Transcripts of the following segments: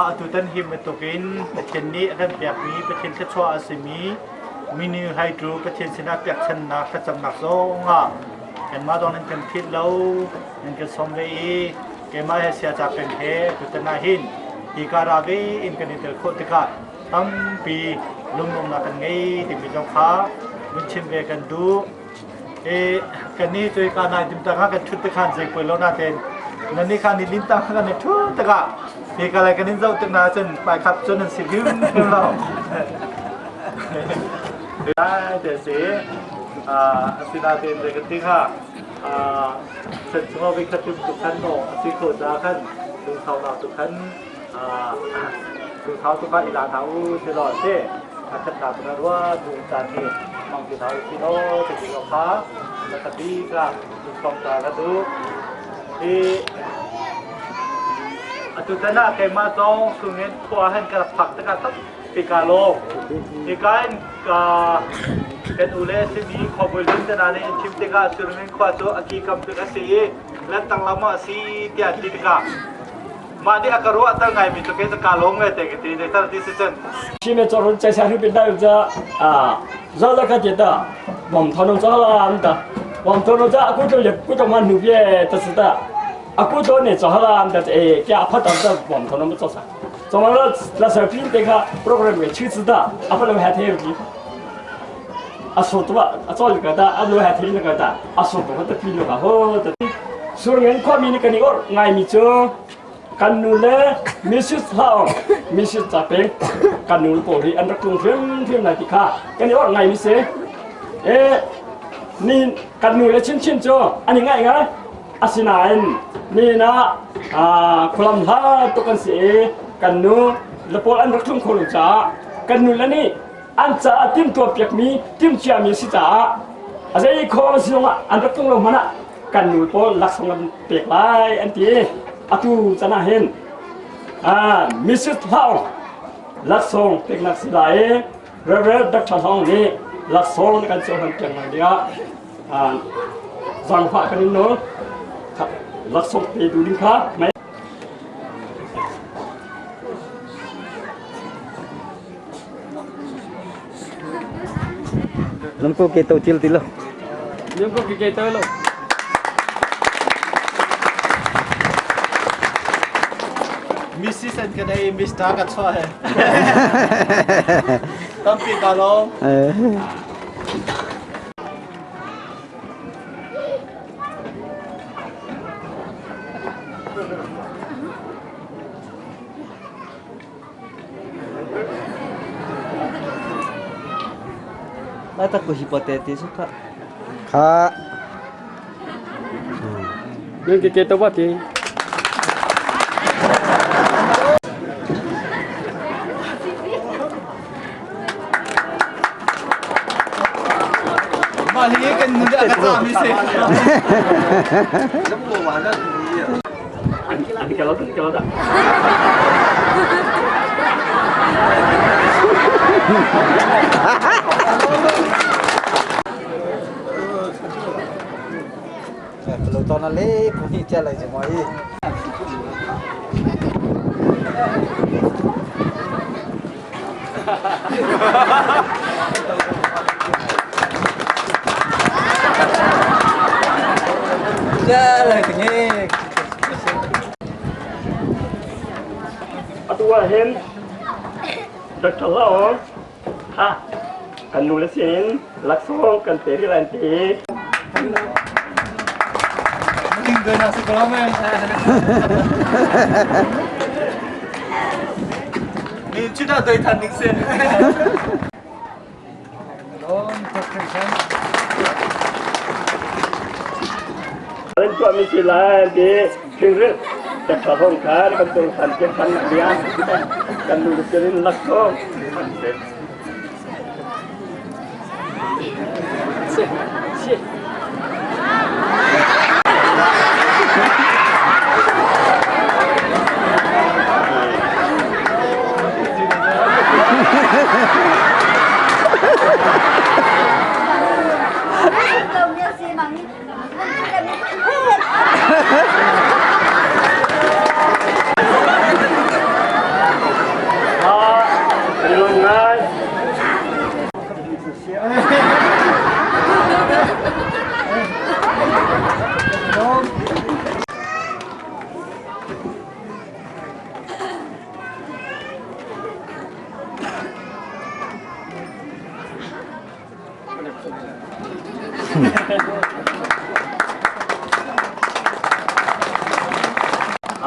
Atutan hi bantukin Pathian nih a kan pekmi Pathian thluachuah a simi minu haitu Pathian sinah pekchannak thlacamnak zongah kanmah zong nan kan philh lo nan kan sawm ve i keimah he sia ca peng he tutan ah hin hi ka ra ve in kan i tel khawh tikah tampi lunglawmnak kan ngei timi zong kha vun chim ve kan duh. E kan nih cu ka nai dim tang kan thut te khan zei poi lo na ten nan ni khan ni lin tang kan thu taka he ka lai kan in zau tik na cun pai khap cun an si him him lo ai te si a asina ten de kan ting ha a chan chunga vi khat tum tu khan no asi kho cha khan lung thau na tu khan lung thau tu kha ila na u te lo se a khat na tu na rua dung chan hi mang ti na u si lo te ti lo kha na ka bi ka lung ta ka tu hi atu tan ah keimah zong sungin khua han ka rak phak tikah tampi ka lawm. Hika in kan u le simi khuabawi hlun te hna nih an chim tikah Surinmin khua cu a ki kam bik a si i lantang lam ah a si tiah an ti tikah mah nih a ka ruahter ngaimi cu kei cu kaa lawm ngai te ka ti zeital ti si cun 前面做人在山上边打有只啊，绕了个觉得，往头弄走啦，唔得，往头弄走，阿古做也古做蛮牛逼，就是的，阿古做呢做啦，唔得，哎，叫阿帕当的往头弄不做啥，做完了那时候拼这个 program 给取资的，阿不能还听有阿说多阿做一个的，阿路还听那个的，阿说多的拼那个好的，所以人看面你跟你我爱米做。Kan nu le Mrs. Hlau, Mrs. Capeng, kan nu pawl hi an rak tlung hrimhrim lai ti kha kan i orh ngaimi si. E, ni kan nu le chinchin cu an i ngaih ngai. Asinain ni na khualam hla tuk an si i kan nu le pawl an rak tlung kho lo caah kan nu le nih an caah timtuah piakmi timhciami a si caah a zei khawh a si zongah an rak tlung lo hmanh ah kan nu pawl laksawng an pek lai an ti atu can ah hin Mrs. Hlau laksawng peknak si lai i Reverend Dr. Hong nih laksawng kan cohlan piak lai dingah zaangfah kan in nawl laksawng pe tu ding kha Nam ko ke to til ti lo. Nam ko ke to lo. Mrs. an kan ei Mr. ka chua he. Tampi ka lo. Lai tak ko hi pote ti su kha. Kha. Nên cái cái tao bắt đi. Mah hi kan nu le ka cami si. Anh kéo kéo đó. Kalau tahu na le, kuni cia lai je mai. Cia lai tinge. Atu ah hin Dr. Lau ha kan nu le sin laksawng kan pe rih lai an ti. Ding doi na si ko men. Ni chu da doi than ding sin. An tuahmi si lai an ti. Thingrit Dr. Hong kha kan tung than piak than nak ding kan nu le sin in laksawng an si. 谢谢。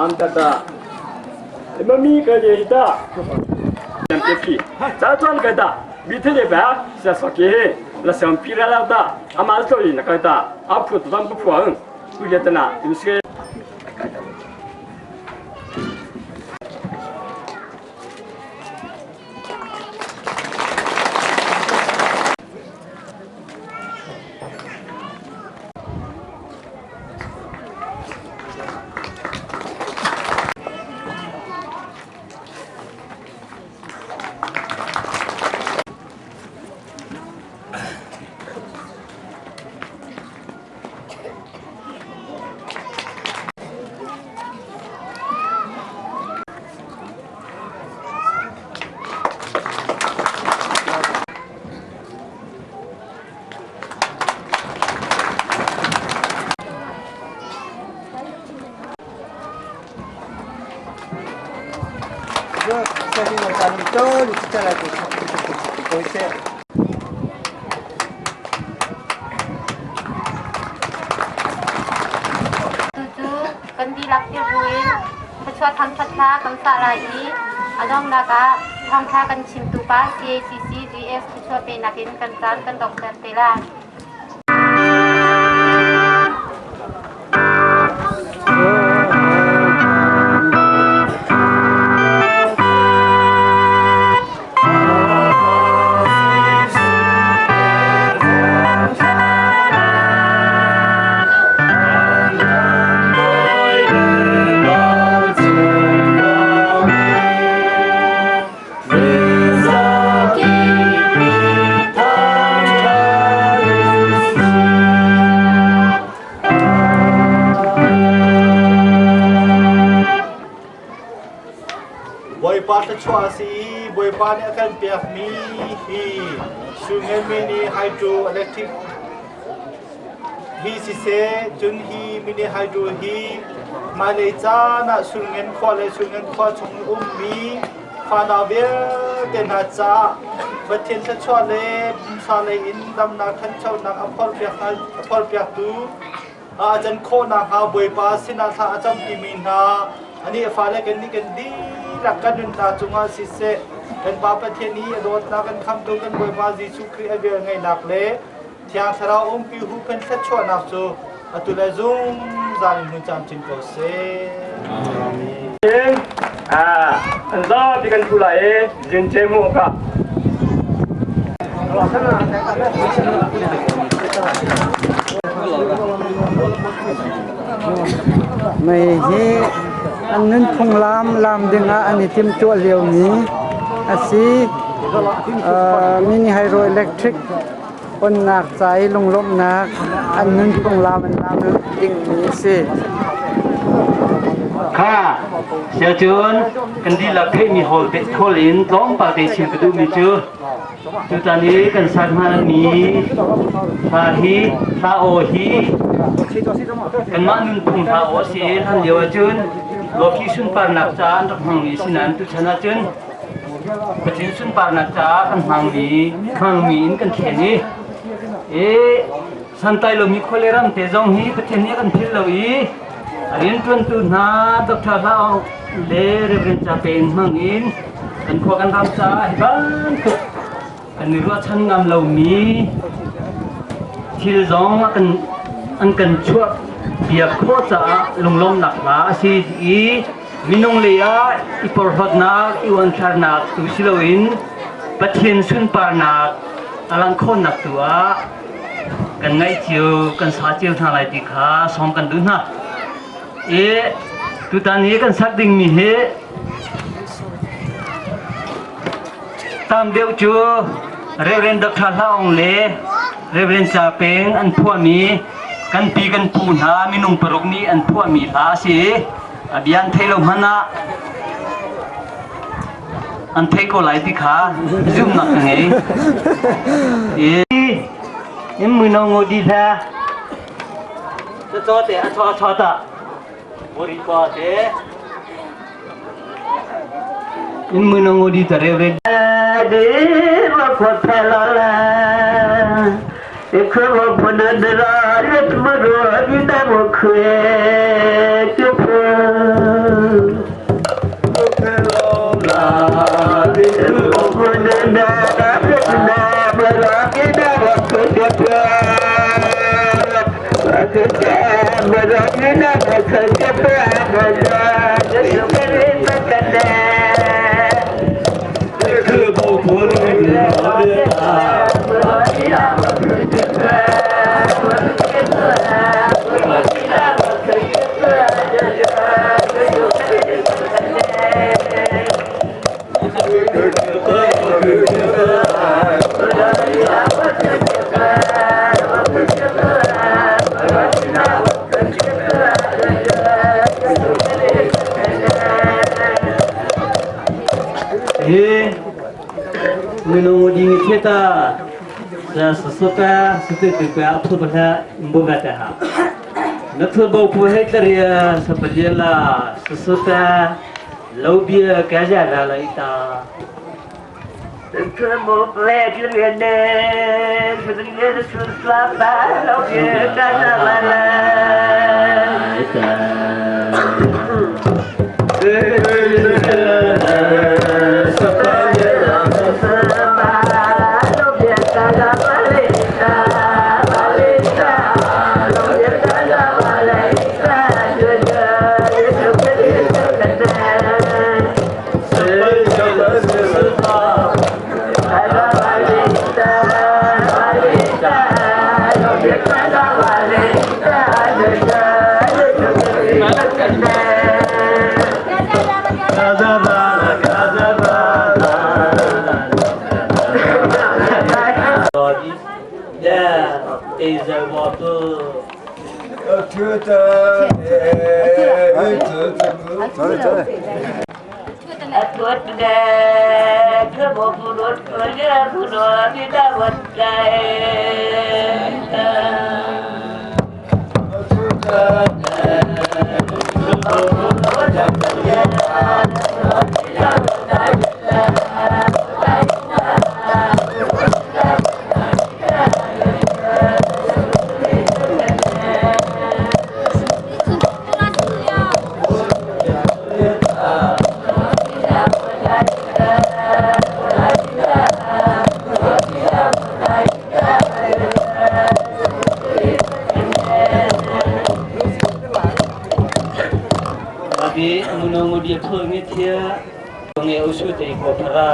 Am tata. Mami ka je hita. Ke phi. Cha chuan ka ta. Bi the le ba sa sa ke la sam pi ra la ta. Ama so yin ka ta. A phu tu bu phu ang. Ku je ta na. Im se. Tucu kan dihlak dirbuin thluachuah thangṭhat hla kan sah lai i a donghnak ah thawngṭha kan chimtu pa CACC GS thluachuah penak in kan caan kan donghter te lai. Bawipa thluachuah a si i Bawipa nih a kan pekmi hi Sungen Mini Hydro Electric hi siseh, cun hi mini hydro hi hmailei caan ah Sungen khua le Sungen khua chung i ummi fanau vialte hna caah Pathian thluachuah le pumsa lei in damnak ṭhanchonak a phorpiaktu a can khawh nakhnga Bawipa sinah thla a camṭimi hna anih a fale kannih kan dihlak kan nunnak cungah siseh, kan Pa Pathian i a dawtnak kan khamtu kan Bawipa Jesuh Khrih a velngeihnak le Thiang Thlarau umpi huhphenh thluachuahnak cu atu le zungzal in hmun camcin ko seh. Amen. An zapi kan thu lai i zin ce mu ka. Mei hi an nunphung laam laam dingah an i timhtuah liomi a si. Mini hydroelectric onnak ca i lunglawmhnak an nunphung laam an laam dingmi a si. Kha siacun kan dihlak theihmi hawl thawl in tlawmpal te chim ka duhmi cu tutan i kan sak hmanmi hla hi hla aw hi kanmah nunphung hla aw a si i hlan lio ahcun lawki sunparnak ca an rak hmangmi si nain tuchan ahcun Pathian sunparnak caah kan hmangmi hmangmi in kan thlen i i santlai lomi khua le ram te zong hi Pathian nih a kan philh lo i a rianṭuantu hna Dr. Hla Aung le Reverend Ca Pe in hmang in kan khua kan ram caah hi bantuk kan i ruahchan ngam lomi thil zong an kan chuah piak khawh caah lunglawmhnak hla a si i minung lei ah i porhlawtnak i uanthlarnak tu si loin Pathian sunparnak. A langh khawhnak tu ah kan ngaih cio, kan sa cio hna lai ti kha sawm kan duh hna. I tutan hi kan sak dingmi hi tam deuh cu Reverend Dr. Hla Aung le Reverend Ca Peng an phuahmi kan pi kan pu hna minung paruk nih an phuahmi hla a si i a bia an thei lo hmanh ah an theih ko lai ti kha zumhnak ka ngei. I mino ngo di hla cho te a cho a cho ta bori pa te in mino ngo di ta re re de ma kho thela la ikho mo phun de ra let mo ro ni da mo khwe chu phu Hi minung ding theta sa sa sa te te pa phu ba mbu ba ta ha na thu bo phu he tlaria sa palia la sa sa ta lo bia ka ja la la ita Abi munong dia phul ngi thia nge usu te ko phara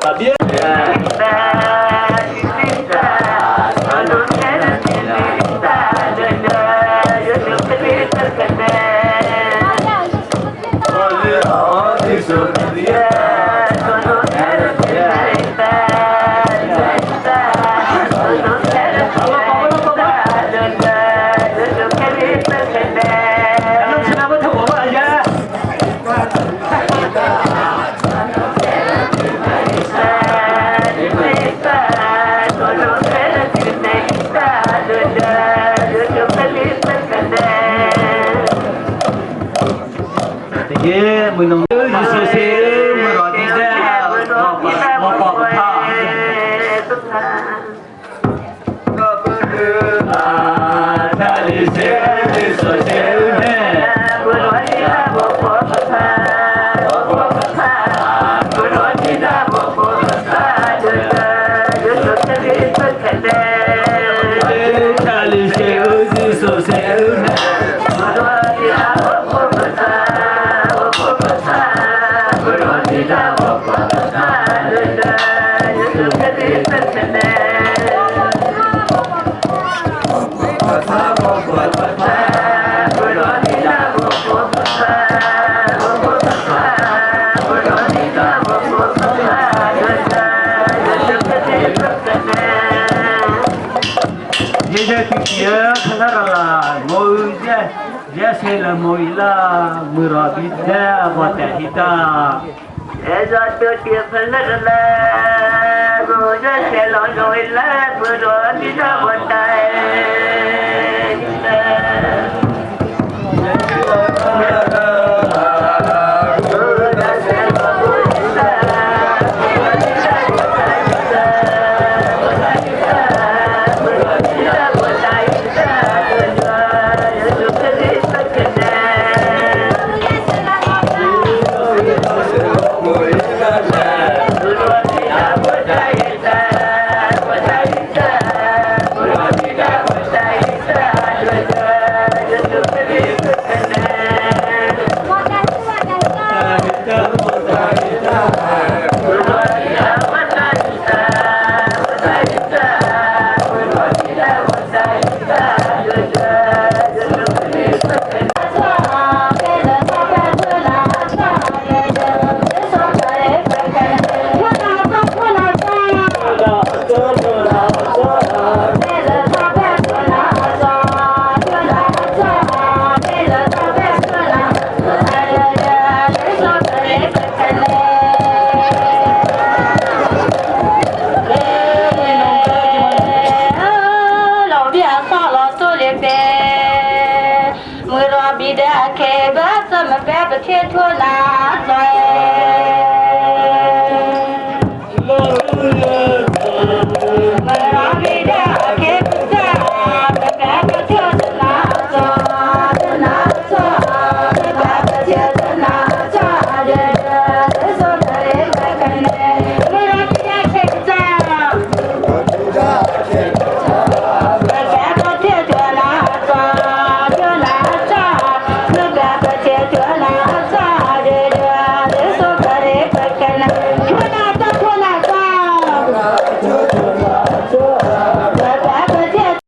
Abi Tihi minung Yesu se murati de mo pa pa